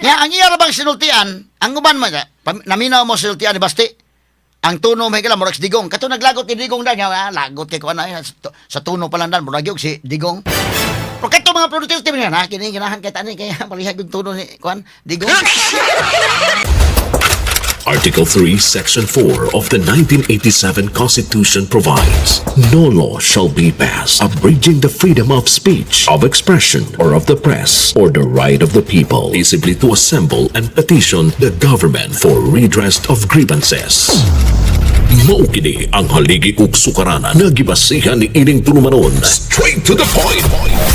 Nya ang iya ra bang sinultian, ang uban man naminaw mo sinultian ni Basti. Ang tuno, may higala, murag si Digong. Kato naglagot ni Digong dan, nga, lagot kay kuan na sa tuno pa lang dan, murag yung si Digong. Pero kato mga pro Duterte man na kini ganahan kay tani kay palihag yung tuno ni kuan Digong. Article 3, Section 4 of the 1987 Constitution provides, "No law shall be passed abridging the freedom of speech, of expression, or of the press, or the right of the people peaceably to assemble and petition the government for redress of grievances." Mao kini ang haligi ug sukaranan nga gibasihan ni ining tulumanon. Straight to the point.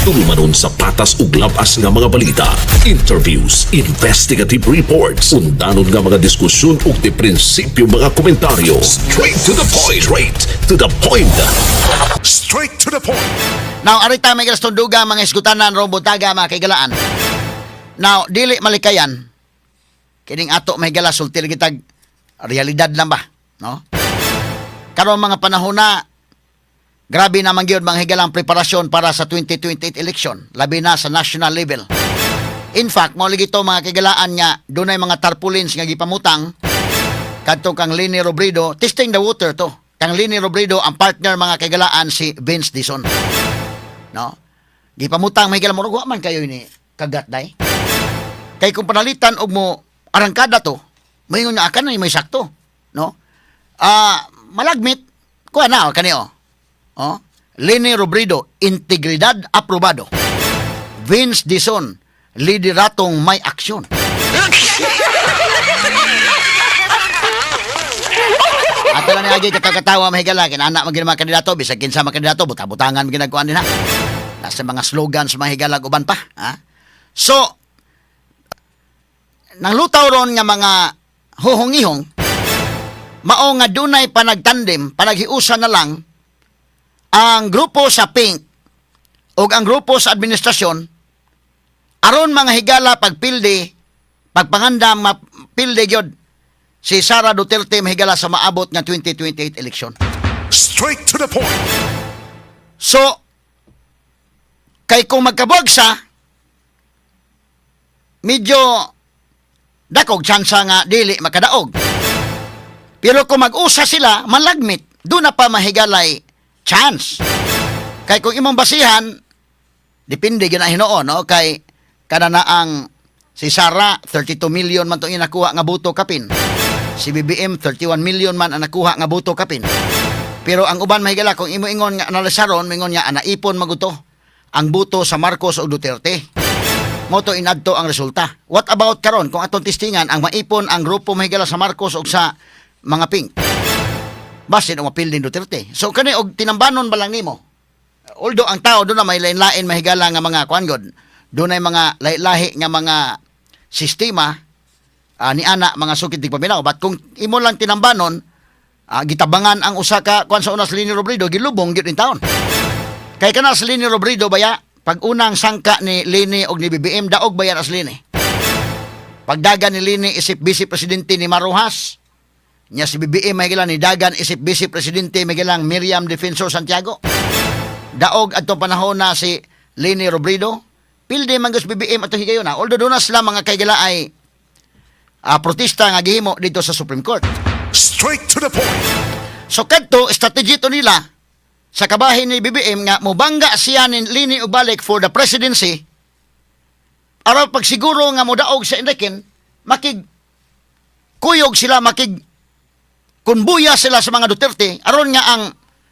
Tulumanon sa patas ug labas nga mga balita, interviews, investigative reports, undanon nga mga diskusyon ug di prinsipyo mga komentaryo. Straight to the point. Straight to the point. Straight to the point. Now, arita may tunduga mga isgutanan ro buntaga, mga kaigalaan. Now, dili malikayan kining ato may gala sulti kitag realidad lang ba, no? Karon mga panahon na grabe na man gyud, mga higalang, preparasyon para sa 2028 election, labi na sa national level. In fact, mao lagi to, mga kaigalaan, nga dunay mga tarpaulins nga gipamutang kadto kang Leni Robredo, testing the water to. Kang Leni Robredo, ang partner, mga kaigalaan, si Vince Dizon. No? Gipamutang may higala mo man kayo ni kagat day. Kay kung panalitan og mo arangkada to, moingon nga akan na may sakto, no? Malagmit kuha na oh, kani oh. Oh, Leni Robredo, integridad aprobado. Vince Dizon, lideratong may aksyon. Ato lang ni agi katakatawa, mahigala, kinana man mga kandidato, bisag kinsa man kandidato, buta-butangan man ginagawa nila. Nasa mga slogans, mga higala, uban pa. Ha? So, nang lutaw ron nga mga huhongihong, mao nga dunay panagtandem, panaghiusa na lang ang grupo sa Pink o ang grupo sa administrasyon aron, mga higala, pagpildi, pagpangandam mapildi gyud si Sara Duterte, mahigala, sa maabot nga 2028 election. Straight to the point. So, kay kung magkabuwag sa, medyo dakog tsansa nga dili makadaog. Pero kung mag-usa sila, malagmit, doon na pa mahigalay chance. Kay kung imong basihan, depende gyud na hinuon, no? Kay kada na ang si Sara, 32 million man itong nakuha nga boto kapin. Si BBM, 31 million man ang nakuha nga boto kapin. Pero ang uban, mahigala, kung imo ingon nga analisaron, mingon nga naipon maguto ang boto sa Marcos o Duterte. Mao to inadto ang resulta. What about karon kung atong testingan ang maipon ang grupo, mahigala, sa Marcos o sa mga Pink? Basin o mapilding Duterte. So kani og tinambanon ba lang nimo? Although ang tao doon na may lain-lain, mahigala, nga mga kuan god. Doon ay mga lahi-lahi nga mga sistema ni ana mga sukit di paminaw. But kung imo lang tinambanon, gitabangan ang usa ka kuan sa una sa Leni Robredo, gilubong gyud in taon. Kay kana sa Leni Robredo baya, pag unang sangka ni Leni og ni BBM, daog baya na sa Leni. Pagdagan ni Leni isip vice presidente ni Mar Roxas, nya si BBM, mahigala, ni dagan isip vice presidente mahigalang Miriam Defensor Santiago. Daog adtong panahon na si Leni Robredo, pildi man gyud si BBM atong higayon na. Although doon na sila, mga kaigala, ay protesta nga gihimo dito sa Supreme Court. Straight to the point. So kadto strategy to nila sa kabahin ni BBM nga mobangga siya ni Leni og balik for the presidency aron pagsiguro nga modaog sa Enriquin, makig kuyog sila, makig kunbuya sila sa mga Duterte aron nga ang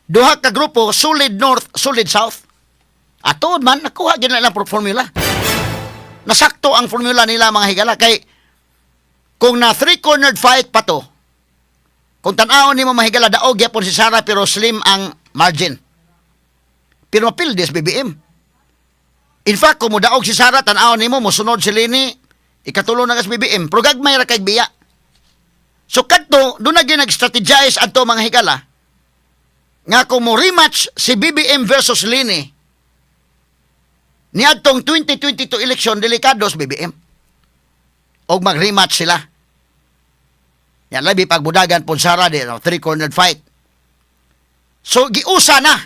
duha ka grupo, solid north, solid south. Atod man nakuha gyud nila ang formula. Nasakto ang formula nila, mga higala, kay kung na three-cornered fight pa to, kung tan-awon nimo, mahigala, daog gyapon si Sara pero slim ang margin. Pero mapildi si BBM. In fact, kung mudaog si Sara, tan-awon nimo, mosunod si Leni, ikatulo na si BBM, pero gagmay ra kay biya. So kadto, doon na gyud nag-strategize adto, mga higala, nga kung mo rematch si BBM versus Leni, niadtong 2022 election, delikado sa BBM. Og mag-rematch sila. Yan, labi pagbudagan po Sara di, no, three-cornered fight. So, giusa na.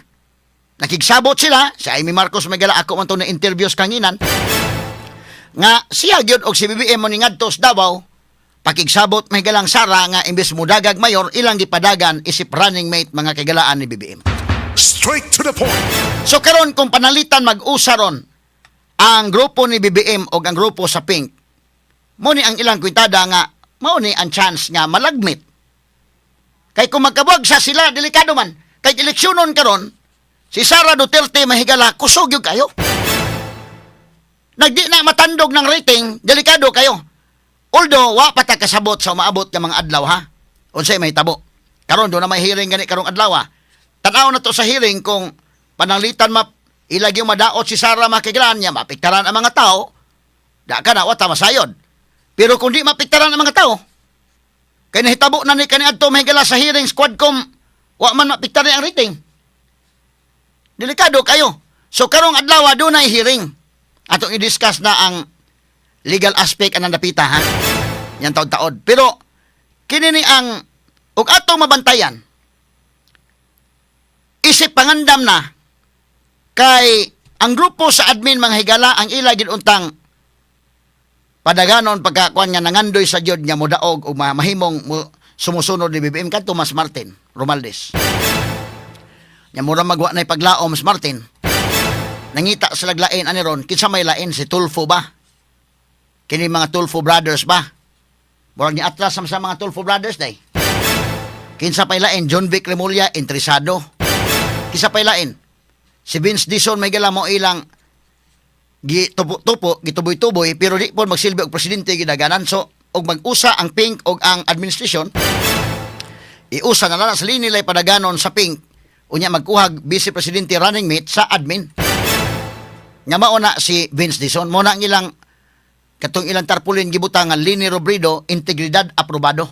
Nakigsabot sila. Si Imee Marcos, magala, ako man to na interviews kanginan. Nga siya gyud og si BBM mo ni ngadto sa Davao, pakigsabot may galang Sara nga imbes mudagag mayor, ilang gipadagan isip running mate, mga kahigalaan, ni BBM. Straight to the point. So karon, kung panalitan mag-usa ron ang grupo ni BBM o ang grupo sa Pink, mo ni ang ilang kwitada nga mao ni ang chance nga malagmit. Kay kung magkabagsa sila, delikado man. Kay eleksyonon karon, si Sara Duterte, mahigala, kusog gyud kayo. Nagdi na matandog ng rating, delikado kayo. Although, wa pa ta kasabot sa umaabot nga mga adlaw, ha. Unsay mahitabo. Karon do na may hearing gani karong adlaw, ha. Tan-aw na to sa hearing kung pananglitan ma ilagi yung madaot si Sara, makigalan niya, mapiktaran ang mga tao, da ka na, wata masayod. Pero kung di mapiktaran ang mga tao, kay nahitabo na ni kaniadto, mahigala, sa hearing Quadcom, wa man mapiktaran ang rating. Delikado kayo. So karong adlaw doon ay hearing. Atong i-discuss na ang legal aspect anang dapita, ha. Yan taod-taod. Pero kini ni ang ug atong mabantayan. Isip pangandam na kay ang grupo sa admin, mga higala, ang ila gid untang padaganon pagkakuan nga nangandoy sa gyud nga modaog o mahimong mo, sumusunod ni BBM kadto Mas Martin Romualdez. Nya mura magwa na paglaom Mas Martin. Nangita sa laglain ani ron, kinsa may lain, si Tulfo ba? Kini mga Tulfo brothers ba? Murag ni atras sa mga Tulfo brothers day. Kinsa pay lain? John Vic Remulla, interesado. Kinsa pay lain? Si Vince Dizon may gala mo ilang gitupo-tupo, gituboy-tuboy, pero di po magsilbi og presidente gidaganan. So, og mag-usa ang Pink og ang administration, iusa na lang sa nilay padaganon sa Pink, unya magkuhag vice presidente running mate sa admin. Nga mao na si Vince Dizon, mo na ang ilang katong ilang tarpulin gibutang nga Leni Robredo, integridad aprobado.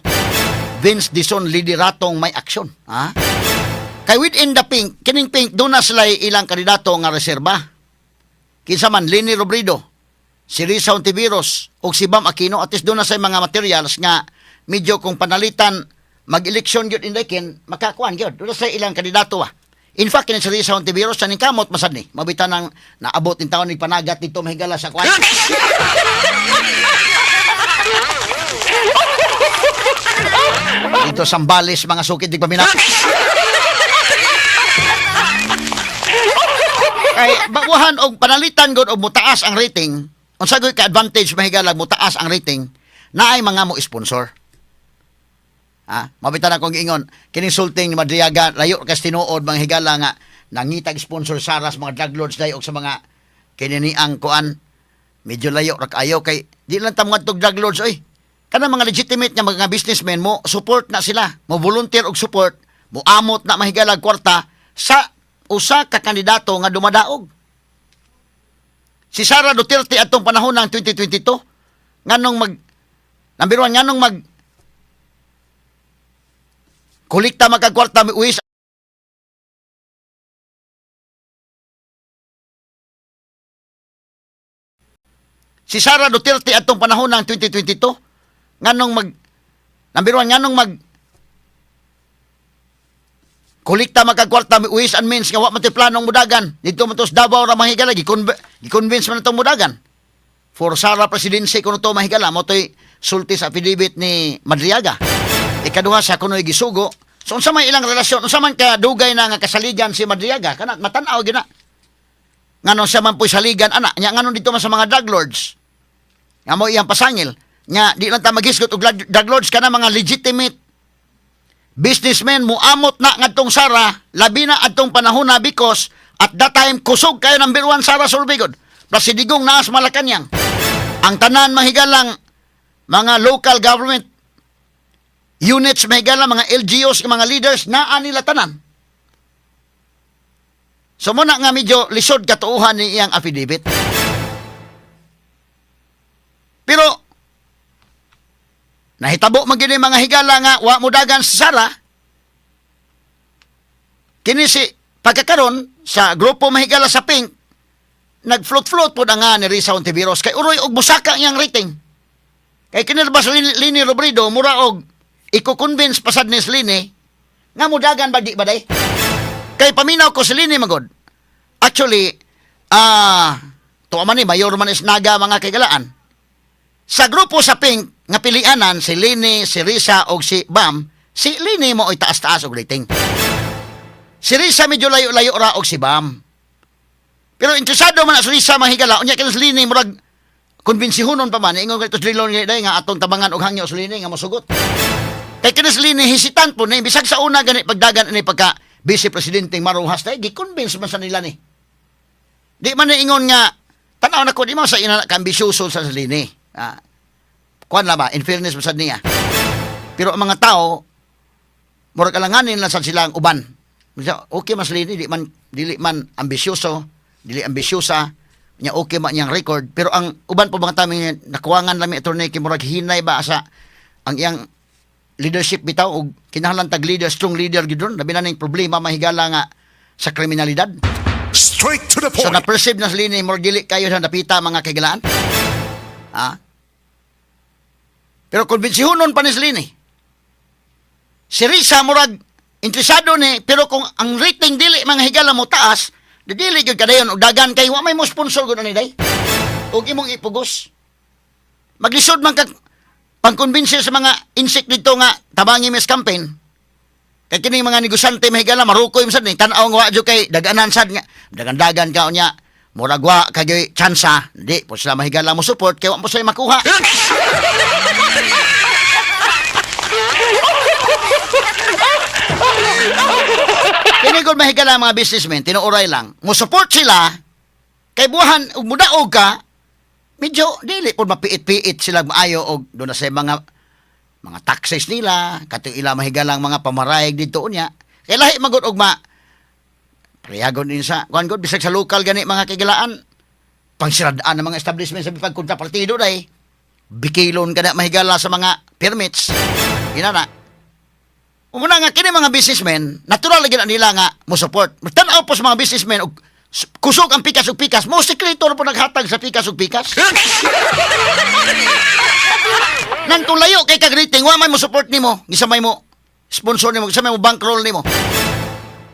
Vince Dizon, lideratong may aksyon. Ha? Kay within the Pink, kining Pink, doon na sila ilang kandidato nga reserba. Kinsa man, Leni Robredo, si Risa Hontiveros, o si Bam Aquino, at least doon na sa mga materials nga medyo kung panalitan mag-eleksyon gyud indekin, makakuan gyud. Doon na sa ilang kandidato, ah. In fact, kini si Risa Hontiveros, sa ning kamot masad ni. Mabita nang naabot in taon ni panagat dito, mahigala, sa kuan. Dito Sambales, mga sukid di pamina. Kay baguhan og panalitan gud og mutaas ang rating, unsa gyud ka advantage, mahigala, mutaas ang rating, naay mga mo sponsor. Ha? Mabitan akong giingon, kining sulting ni Madriaga, layo kas tinuod, mga higala, nga nangitag sponsor Sara sa mga drug lords day og sa mga kininiang kuan, medyo layo ra kaayo kay di lang ta mga drug lords oy. Kana mga legitimate nga mga businessmen mo support na sila, mo volunteer og support, mo amot na, mahigala, kwarta sa usa ka kandidato nga dumadaog. Si Sara Duterte atong panahon ng 2022, nganong mag number one, nganong mag kolekta magkagkwarta uwis si Sara Duterte atong panahon ng 2022, nganong mag number one, nganong mag kolekta magkagkwarta ways and means nga wa man to'y planong mudagan dito man to sa Davao ra, mahigala, gi-convince man itong mudagan for Sara presidency kuno to, mahigala, mo to'y sulti sa affidavit ni Madriaga. Ikaduha, sa kuno'y gisugo. So unsa may ilang relasyon, unsa man ka dugay na nga kasaligan si Madriaga kana, matan-aw gyud na nganong siya man po'y saligan ana nya, nganong dito man sa mga drug lords nga mo iyang pasangil. Nya di lang ta maghisgot og drug lords, kana mga legitimate businessmen muamot na ngadtong Sara, labi na adtong panahon na, because at that time kusog kayo number one Sara Surbigod. Plus si Digong naas Malacanang. Ang tanan, mahigalang, mga local government units, mahigala, mga LGUs, mga leaders naa nila tanan. So muna nga medyo lisod katuuhan ni iyang affidavit. Pero nahitabo man gini, mga higala, nga wa mo dagan sa Sara. Kini si pagkakaron sa grupo, mahigala, sa Pink, nag-float-float po na nga ni Risa Hontiveros kay uroy og busaka iyang rating. Kay kini ba sa Leni Robredo, mura og iko-convince pasad ni Leni nga mudagan ba di ba day? Kay paminaw ko si Leni magod. Actually, ah Tuwa man ni, mayor man is Naga, mga kaigalaan. Sa grupo sa Pink nga pilianan si Leni, si Risa og si Bam, si Leni mo ay taas-taas og rating. Si Risa medyo layo-layo ra og si Bam. Pero interesado man na si Risa, mahigala, unya kay si Leni murag kumbinsihonon pa man, ingon kay si Drilon nga day nga atong tabangan og hangyo si Leni nga mosugot. Kay kini si Leni hesitant po ni bisag sa una gani pagdagan ni pagka vice presidente Mar Roxas day gi-convince man sa nila ni. Di man ni ingon nga tanaw na ko di mo sa ina ka ambisyoso sa Leni. Ah, kuan la ba, in fairness man sad niya. Pero ang mga tao murag alanganin lang sad sila ang uban. Bisa, okay mas Leni, di man dili man ambisyoso, dili ambisyosa, nya okay man niyang record, pero ang uban po mga tao nakuwangan lang mi, attorney, kay murag hinay ba sa ang iyang leadership bitaw og kinahanglan tag leader, strong leader gid ron, labi na ning problema, mahigala, nga sa kriminalidad. Straight to the So point. Na-perceive na sila ni murag dili kayo sa napita, mga kaigalaan. Ah? Pero kumbinsihonon pa ni sila ni. Si Risa murag interesado ni, pero kung ang rating dili, mga higala, mo taas, di dili gyud kadayon og dagan kay wa may mo sponsor gud ani day. Og imong ipugos. Maglisod man kag pangkumbinsi sa mga insect dito nga tabangi mes campaign. Kay kini mga negosyante, mahigala, marukoy man sad ni tan-aw nga wa jud kay daganan sad nga dagan-dagan ka unya murag wa kay tsansa, di po sila, mahigala, mo support kay wa mo sila makuha. Kini gud, mahigala, mga businessmen, tinuoray lang mo support sila kay buhan ug mudaog ka medyo dili po mapiit-piit sila maayo og doon na sa mga taxes nila katong ila mahigalang mga pamarayag dito unya kay lahi magud og ma parehagon din sa kuan gud, bisag sa local gani, mga kagilaan, pangsiradaan ng mga establishment sa pagkontra partido day bikilon kada, mahigala, sa mga permits inana. Umuna nga kini mga businessmen, natural lagi na nila nga mo support. Tan-aw po sa mga businessmen og kusog ang pikas og pikas, mo sekreto po naghatag sa pikas og pikas. Nang kung layo kay kag rating, wa may mo support nimo, gisa may mo sponsor nimo, gisa may mo bankroll nimo.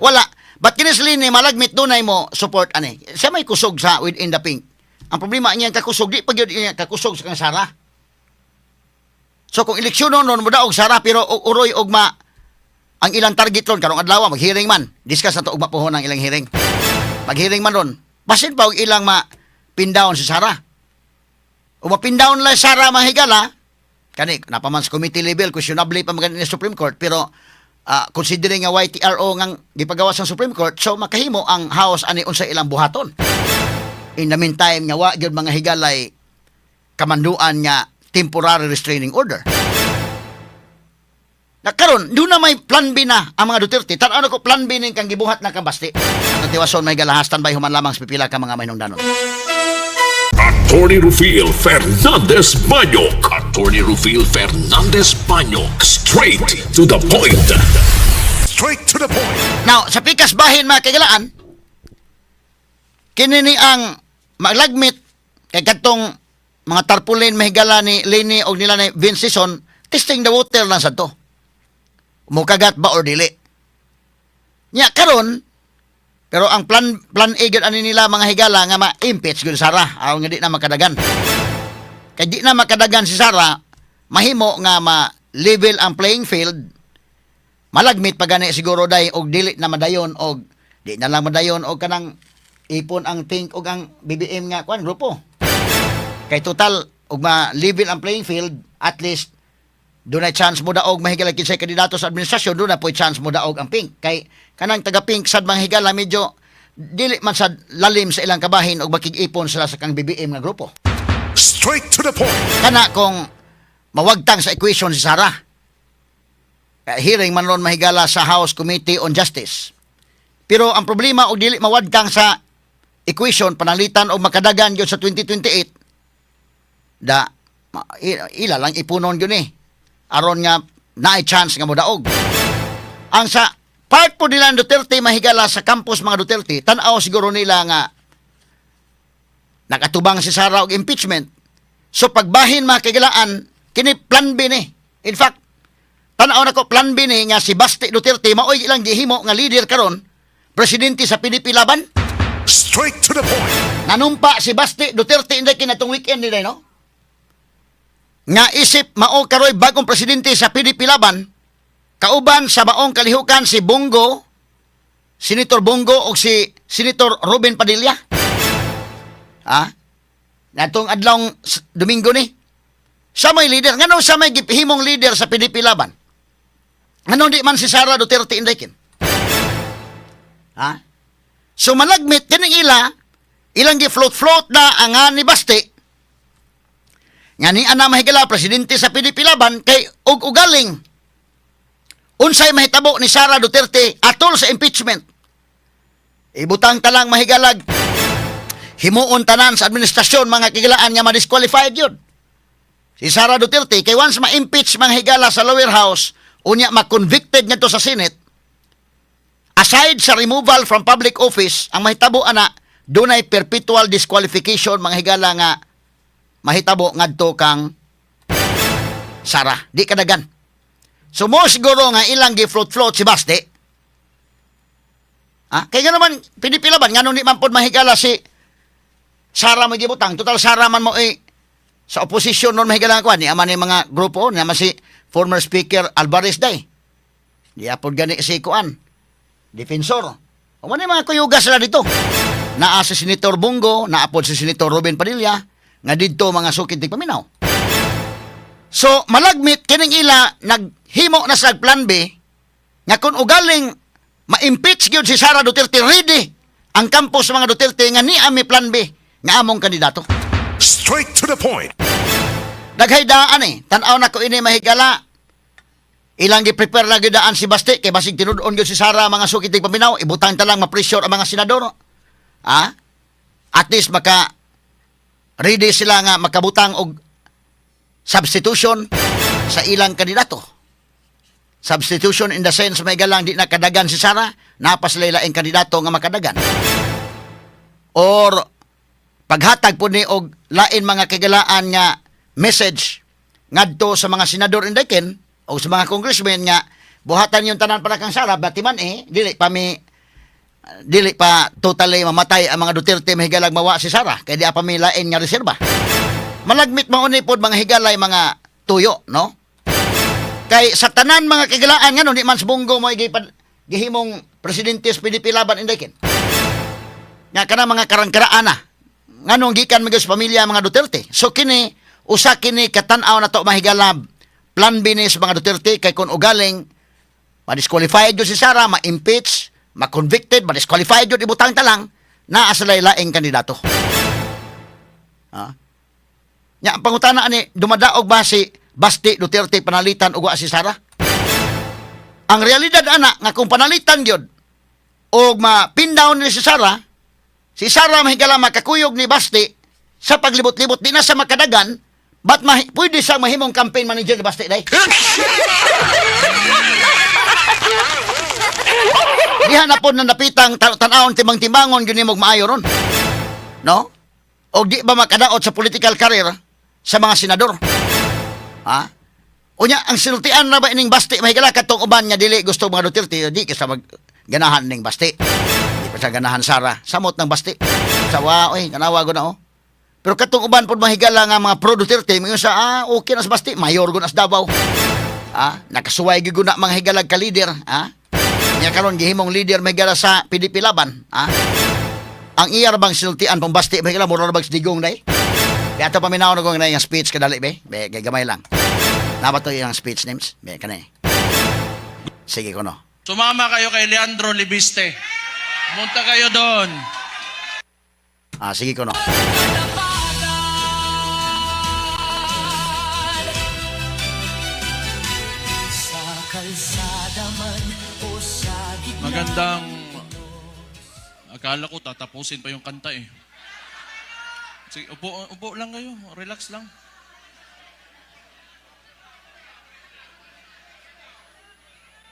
Wala. But kini si Leni malagmit dunay mo support ani. Siya may kusog sa within the Pink. Ang problema niya kakusog di pa gyud niya kakusog sa kang Sara. So kung eleksyon noon mo daog Sara, pero uroy og ma ang ilang target ron karong adlaw mag-hearing man. Discuss na to ugma pohon ang ilang hearing. Mag-hearing man ron. Basin pa og ilang ma pin down si Sara. O ma-pin down lang si Sara, mahigala, kani napaman sa committee level, questionable pa magani ni Supreme Court, pero considering nga YTRO ngang gipagawas sa Supreme Court, so makahimo ang House ani unsa ilang buhaton. In the meantime nga wa gyud, mga higalay, kamanduan nga temporary restraining order. Na karon doon na may plan B na ang mga Duterte. Tan-aw ko plan B ning kang gibuhat na kang Basti. Atong tiwason, may galahastan bay human lamang sa pipila ka mga mahinungdanon. Attorney Rufil Fernandez Banyok. Attorney Rufil Fernandez Banyok. Straight to the point. Straight to the point. Now, sa pikas bahin, mga kagalaan, kini ni ang maglagmit kay kadtong mga tarpaulin, mahigala, ni Leni og nila ni Vince Sison, testing the water lang sa to. Mukagat ba or dili? Nya karon pero ang plan plan A gyud ani nila, mga higala, nga ma-impeach gyud Sara aron nga di na makadagan. Kay di na makadagan si Sara, mahimo nga ma-level ang playing field, malagmit pa gani siguro day og dili na madayon og di na lang madayon og kanang ipon ang Pink og ang BBM nga kuan grupo. Kay total og ma-level ang playing field, at least doon ay chance mo daog, mahigala, kinsay kandidato sa administrasyon, doon na po'y chance mo daog ang Pink. Kay kanang taga Pink sad, mga higala, medyo dili man sad lalim sa ilang kabahin og makig-ipon sila sa kang BBM nga grupo. Straight to the point. Kana kung mawagtang sa equation si Sara. Kaya hearing man ron, mahigala, sa House Committee on Justice. Pero ang problema og dili mawagtang sa equation, pananglitan og makadagan gyud sa 2028 da ila lang ipunon gyud ni aron nga naay chance nga modaog. Ang sa part po nila ng Duterte, mahigala, sa campus mga Duterte, tan-aw siguro nila nga nakatubang si Sara og impeachment. So pagbahin, mga kagilaan, kini plan B ni. In fact, tan-aw nako plan B ni nga si Basti Duterte maoy ilang gihimo nga leader karon, presidente sa PDP Laban. Straight to the point. Nanumpa si Basti Duterte, inday, kinatong weekend nila, no? Nga isip mao karoy bagong presidente sa PDP Laban, kauban sa maong kalihukan si Bong Go, Senator Bong Go o si Senator Robin Padilla. Ha? Natong adlawng Domingo ni. Sa may leader, ngano sa may gipihimong leader sa PDP Laban? Ngano di man si Sara Duterte, inday kin? Ha? So malagmit kining ila, ilang gi-float-float na ang nga ni Basti nga ni ana mahigala presidente sa PDP Laban kay og ugaling unsay mahitabo ni Sara Duterte atol sa impeachment. Ibutang talang, mahigalag, himuon tanan sa administrasyon, mga kigalaan, nga ma-disqualified yun si Sara Duterte kay once ma-impeach, mga higala, sa lower house, unya ma-convicted ngadto sa Senate, aside sa removal from public office, ang mahitabo ana, dunay perpetual disqualification, mga higala, nga mahitabo ngadto kang Sara, di kadagan. So mo siguro nga ilang gi-float-float si Basti. Ah, kaya nga naman PDP Laban, nganong di man pod, mahigala, si Sara mo gibutang? Total Sara man mo eh sa oposisyon nun, mahigala ko ni ama ni mga grupo ni ama si former Speaker Alvarez day. Di apod gani si kuan. Defensor. O man mga kuyuga sila dito. Naa si Senator Bong Go, naapod si Senator Robin Padilla, nga didto mga sukid tigpaminaw. So, malagmit, kining ila, naghimo na sa plan B, nga kung ugaling ma-impeach gyud si Sara Duterte, ready ang kampo sa mga Duterte nga ni ami plan B nga among kandidato. Straight to the point. Daghay daan eh. Tan-aw na ko ini, mahigala. Ilang gi-prepare lagi daan si Basti kay basig tinud-on gyud si Sara, mga sukit paminaw, ibutang ta lang ma-pressure ang mga senador. Ah? At least maka ready sila nga makabutang og substitution sa ilang kandidato. Substitution in the sense may galang di nakadagan si Sara, naa pa sila laing kandidato nga makadagan. Or paghatag po ni og lain, mga kagalaan, nga message ngadto sa mga senador, indaken, o sa mga congressmen nga buhatan yung tanan para kang Sara, batiman eh dili pa totally mamatay ang mga Duterte, mahigalag, mawa si Sara kay di pa mi lain nga reserba. Malagmit mao ni pod, mga higalay, mga tuyo, no? Kay sa tanan, mga kigalaan, ngano di man sa Bong Go mo gihimong presidente sa PDP Laban, indaken, nga kana mga karang-karaan na nganong gikan man gyud sa pamilya mga Duterte? So kini usa kini katan-aw na to, mahigalab, plan B ni sa mga Duterte kay kung ugaling ma-disqualified yun si Sara, ma-impeach, ma-convicted, ma-disqualified yun, ibutang ta lang naa sa laing kandidato. Ha? Nya ang pangutana ani, dumadaog ba si Basti Duterte panalitan og wa si Sara? Ang realidad ana nga kung panalitan gyud og ma-pin down ni si Sara, si Sara, mahigala, makakuyog ni Basti sa paglibot-libot, di na sa makadagan, but pwede sa mahimong campaign manager ni Basti day. Diha na po na napitang tan-awon timbang-timbangon gyud nimo maayo ron. No? O di ba makadaot sa political career sa mga senador? Ha? Unya, ang sinultian na ba ining Basti, mahigala, katong uban nga dili gusto mga Duterte, di kasi mag ganahan ning Basti. Di pa siya ganahan Sara. Samot ng Basti. Sawa, oy, kanawa ko na oh. Pero katong uban pod, mahigala, nga mga pro Duterte, mayon sa ah, okay na sa Basti, mayor gud na sa Davao. Ah, nakasuway gyud na, mga higalag, ka leader, ah. Nya karon gihimong leader, mahigala, sa PDP Laban, ah. Ang iya ra bang sinultian pang Basti, mahigala, mura ra bang Digong day? Kaya ito paminaw na ko nga yung speech kadali be. Be, kay gamay lang. Napa to yung speech names? Be, kani. Sige ko no. Sumama kayo kay Leandro Leviste. Munta kayo doon. Ah, sige ko no. Sa kalsada man o sa gitna. Magandang. Akala ko tatapusin pa yung kanta eh. Sige, upo, upo lang kayo. Relax lang.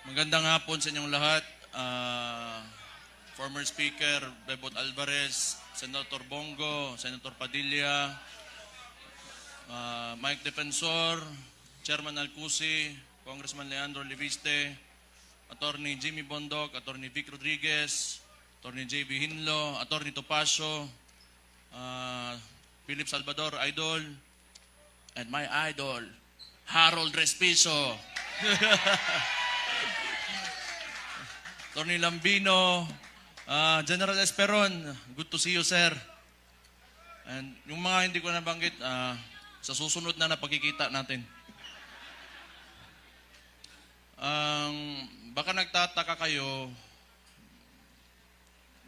Magandang hapon sa inyong lahat. Former Speaker Bebot Alvarez, Senator Bong Go, Senator Padilla, Mike Defensor, Chairman Alcusi, Congressman Leandro Leviste, Attorney Jimmy Bondoc, Attorney Vic Rodriguez, Attorney J.B. Hinlo, Attorney Topacio, Philip Salvador, idol, and my idol, Harold Respiso. Tony Lambino, General Esperon, good to see you, sir. And yung mga hindi ko nabanggit, sa susunod na napagkikita natin. Ang baka nagtataka kayo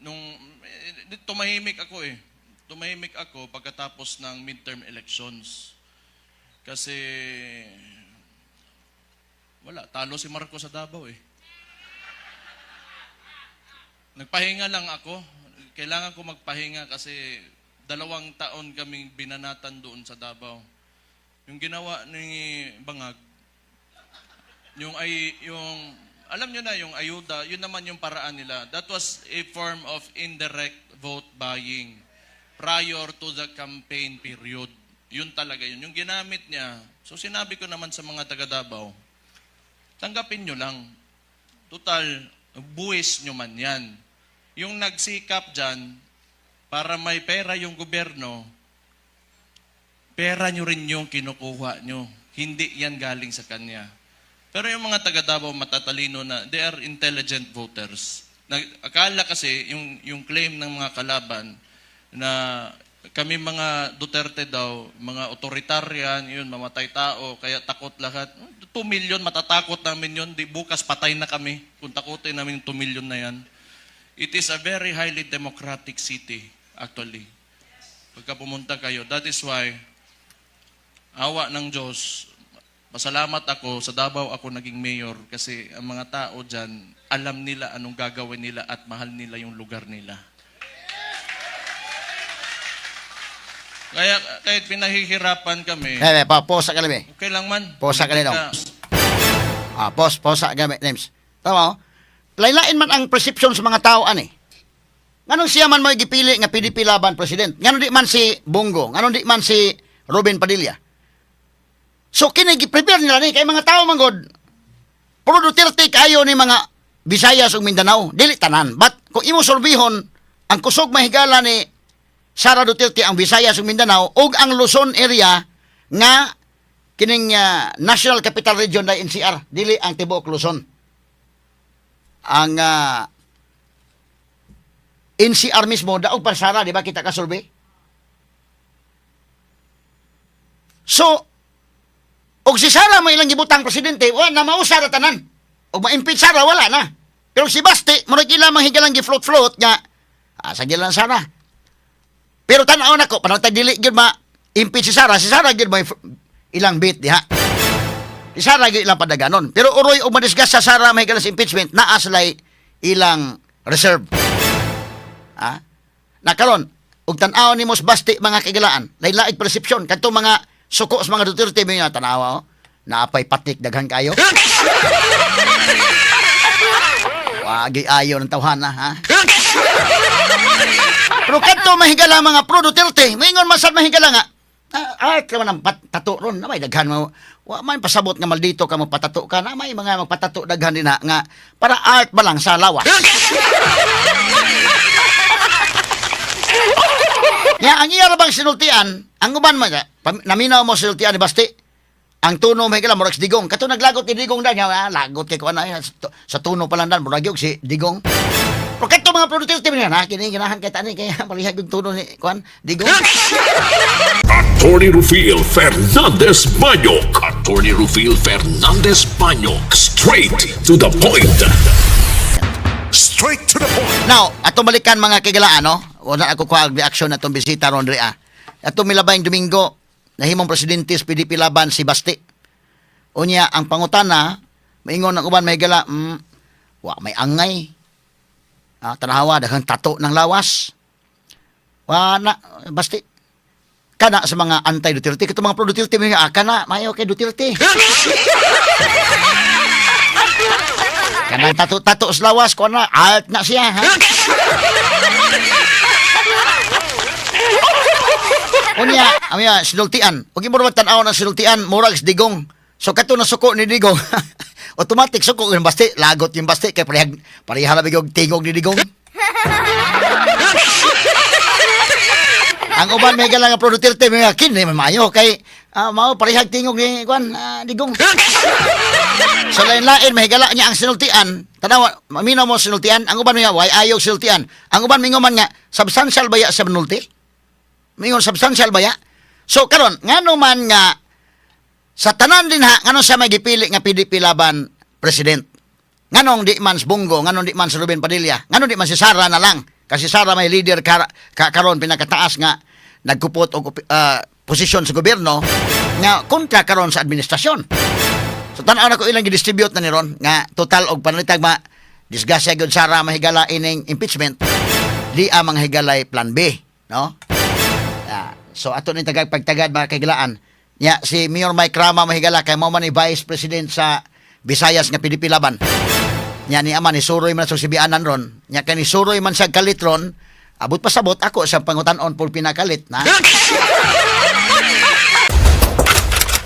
nung tumahimik ako eh. Tumahimik ako pagkatapos ng midterm elections. Kasi wala, talo si Marcos sa Davao eh. Nagpahinga lang ako. Kailangan ko magpahinga kasi 2 taon kaming binanatan doon sa Davao. Yung ginawa ni Bangag, yung alam nyo na yung ayuda, yun naman yung paraan nila. That was a form of indirect vote buying prior to the campaign period. Yun talaga yun. Yung ginamit niya. So sinabi ko naman sa mga taga Davao, tanggapin nyo lang. Total, buwis nyo man yan. Yung nagsikap dyan, para may pera yung gobyerno, pera nyo rin yung kinukuha nyo. Hindi yan galing sa kanya. Pero yung mga taga Davao matatalino na, they are intelligent voters. Akala kasi, yung claim ng mga kalaban, na kami mga Duterte daw, mga authoritarian, yun, mamatay tao, kaya takot lahat. 2 million, matatakot namin yun. Di bukas patay na kami kung takutin namin yung 2 million na yan. It is a very highly democratic city, actually. Pagka pumunta kayo. That is why, awa ng Diyos, pasalamat ako, sa Davao ako naging mayor kasi ang mga tao dyan, alam nila anong gagawin nila at mahal nila yung lugar nila. Kaya kahit pinahihirapan kami, Eh, pa posa ka lang eh. okay lang man. Posa ka Hindi nito. Ah, posa gamit names. Tama oh? Lain-lain man ang perception sa mga tao ani. Nganong siya man mo gipili nga PDP Laban president? Nganong di man si Bong Go? Nganong di man si Robin Padilla? So kini gi-prepare nila ni kay mga tao man god. Pro Duterte kayo ni mga Visayas ug Mindanao, dili tanan. But kung imo sorbihon ang kusog mahigala ni Sara Duterte ang Visayas ug Mindanao ug ang Luzon area nga kining National Capital Region na NCR, dili ang tibuok Luzon. Ang NCR mismo daog pa Sara, di ba kita ka survey? So, og si Sara mo ilang gibutang presidente, wala na mausa ra tanan. Og ma-impeach Sara, wala na. Pero si Basti, murag ilang mga higalang gi-float-float nga, asa lang Sara. Pero tan-aw nako, panatag dili gyud ma impeach si Sara gyud may ilang bit diha. Si Sara gyud ilang padaganon. Pero uroy og madiscuss sa Sara may sa impeachment, naa sila'y ilang reserve. Ha? Na karon, og tan-aw nimo sa Basti mga kagilaan, lain-laing perception kadto mga suko sa mga Duterte may nga tanawa oh. Naapay patik daghan kayo. Wagi ayo ng tawhana ha. Pero kadto mahigala mga pro Duterte, maingon man sad mahigala nga. Ah, art man ang tato ron, na may daghan mo. Wa man pasabot nga maldito ka mo patato ka na may mga magpatato daghan din na nga para art ba lang sa lawas. Ya, ang iya ra bang sinultian, ang uban man naminaw mo sinultian ni Basti. Ang tuno may higala murag si Digong. Kato naglagot ni Digong dan, nga, lagot kay kuan ay sa tuno pa lang dan murag yung si Digong. Pero kato mga pro Duterte man ha, kini ganahan kay tani kay parehag yung tuno ni kuan Digong. Attorney Rufil Fernandez Banyok. Attorney Rufil Fernandez Banyok. Straight to the point. Straight to the point. Now, atong balikan mga kigalaan, no? Wala ako kuha reaction na itong bisita ron diri, ah. Atong milabayng Domingo, nahimong presidente sa PDP Laban si Basti. Unya, ang pangutana, maingon ang uban may gala, wa may angay. Ah, tanawa, daghang tato ng lawas. Wa na, Basti. Kana sa mga anti-Duterte, katong mga pro-Duterte, may nga, kana, mayo kay Duterte. Kanang tato-tato sa lawas, kuha na, alt na siya, ha? Unya, amya, sinultian. Huwag mo tanaw ng sinultian, murag sa Digong. So, kato na suko ni Digong. Automatic suko yung Basti. Lagot yung Basti. Kaya parehag, pareha na bigog tingog ni Digong. Ang uban may nga pro Duterte, may nga kini may maayo kay mao parehag tingog ni kuan, Digong. Sa lain-lain mahigala niya ang sinultian. Tanawa, maminaw mo sinultian. Ang uban may way ayog sinultian. Ang uban mingon man nga substantial baya sa nulti? Mingon substantial baya? So karon, ngano man nga sa tanan din ha, ngano siya may gipili nga PDP Laban president? Nganong di man si Bong Go, nganong di man si Ruben Padilla, nganong di man si Sara na lang? Kasi Sara may leader karon pinakataas nga nagkupot og posisyon sa gobyerno nga kontra karon sa administrasyon. So tan-aw na ko ilang gidistribute na ni ron nga total og panalitag ma disgrasya gyud Sara mahigala ining impeachment, di ang mga higalay plan B, no? So ato ni tagag pagtagad, mga kahigalaan. Nya si Mayor Mike Rama, mahigala, kay mao man ni Vice President sa Visayas nga PDP Laban. Nya ni ama ni suroy man sa sibianan ron. Nya kay ni suroy man siya kalit ron, abot pasabot ako sa pangutan-on pul pinakalit na.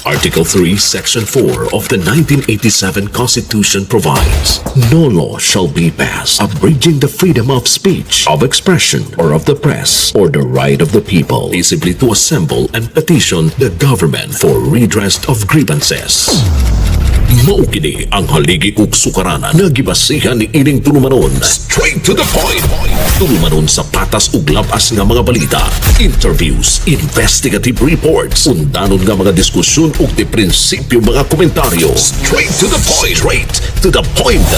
Article 3, Section 4 of the 1987 Constitution provides, "No law shall be passed abridging the freedom of speech, of expression, or of the press, or the right of the people peaceably to assemble and petition the government for redress of grievances." Mao kini ang haligi ug sukaranan nga gibasihan ni ining tulumanon. Straight to the point. Tulumanon sa patas ug labas nga mga balita, interviews, investigative reports, undanon nga mga diskusyon ug di prinsipyo mga komentaryo. Straight to the point. Straight to the point.